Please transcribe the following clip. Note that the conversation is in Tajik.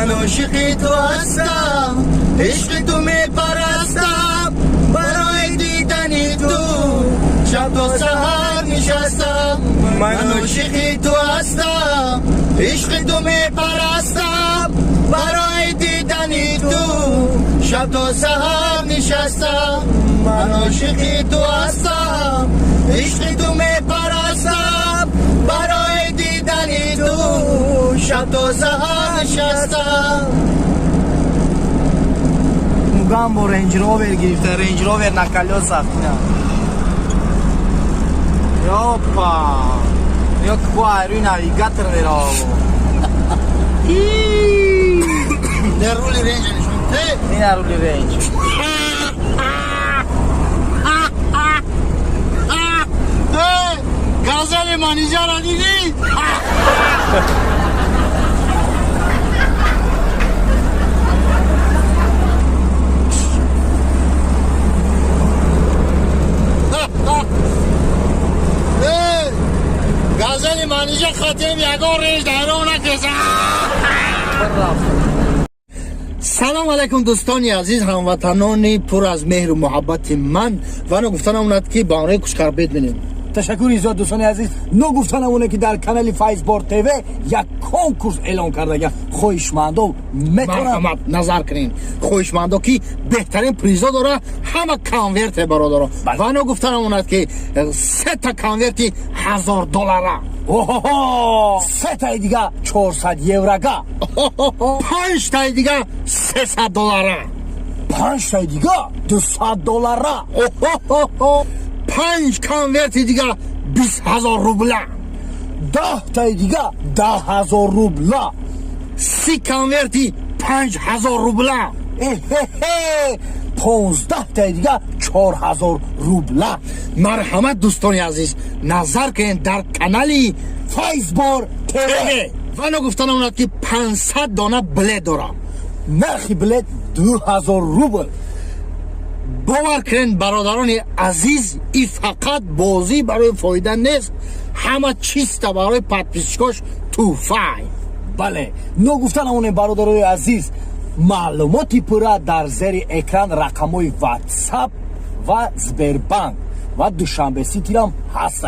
Ман ошиқи ту ҳастам, ишқи ту мепарастам, барои дидани ту шаб то саҳар нишастам. Ман ошиқи ту ҳастам, ишқи ту мепарастам, барои дидани ту шаб то саҳар нишастам. Ман ошиқи ту ҳастам, ишқи ту мепарастам, барои дидани ту шаб то саҳар нишастам. Мугамбо Рейндж Ровер гирифта, Рейндж Ровер на колёсах. Ёпа! Ё ку рӯи навигатор мерава. Не, рули рейнҷ нишон те. Ина рули рейндж. Газели манижара дидӣ? Газели манижа хатем, ягон рейнҷ дайрон накеса. Салом алайкум, дӯстони азиз, ҳамватанони пур аз меҳру муҳаббати ман. Ва ногуфта намонад, ки ба онҳои кушкарбед бинем. Ташаккури зиёд, дӯстони азиз. Ногуфта намонад, ки дар канали Файзбор ТВ як конкурс эълон кардага, хоҳишмандо метавонанд. Марҳамат, назар кунед, хоҳишмандо, ки беҳтарин призо дора, ҳама конверте, бародаро. Ва ногуфта намонад, ки сета конверти 1000 доллара. Оҳо, сетаи дига 400 еврага. Панҷтаи дига 300 доллара. Панҷтаи дига 200 доллара. Панҷ конверти дига 20 000 рубла. 10таи дига 10 000 рубла. 30 конверти 5000 рубла. Эҳеҳе, 15таи дига 4000 рубла. Марҳамат, дӯстони азиз, назар кунед дар канали Файзбор ТВ. Ва ногуфта намонад, ки 500 дона билет дорам. Нархи билет 2000 рубл. Бовар кунед, бародарони азиз, и фақат бозӣ барои фоида нест, ҳама чиста барои подписчикош тӯҳфай. Бале, ногуфта намонем, бародарои азиз, маълумоти пурра дар зери экран рақамҳои Ватсап ва Сбербанк ва Душанбе Ситирам ҳастанд.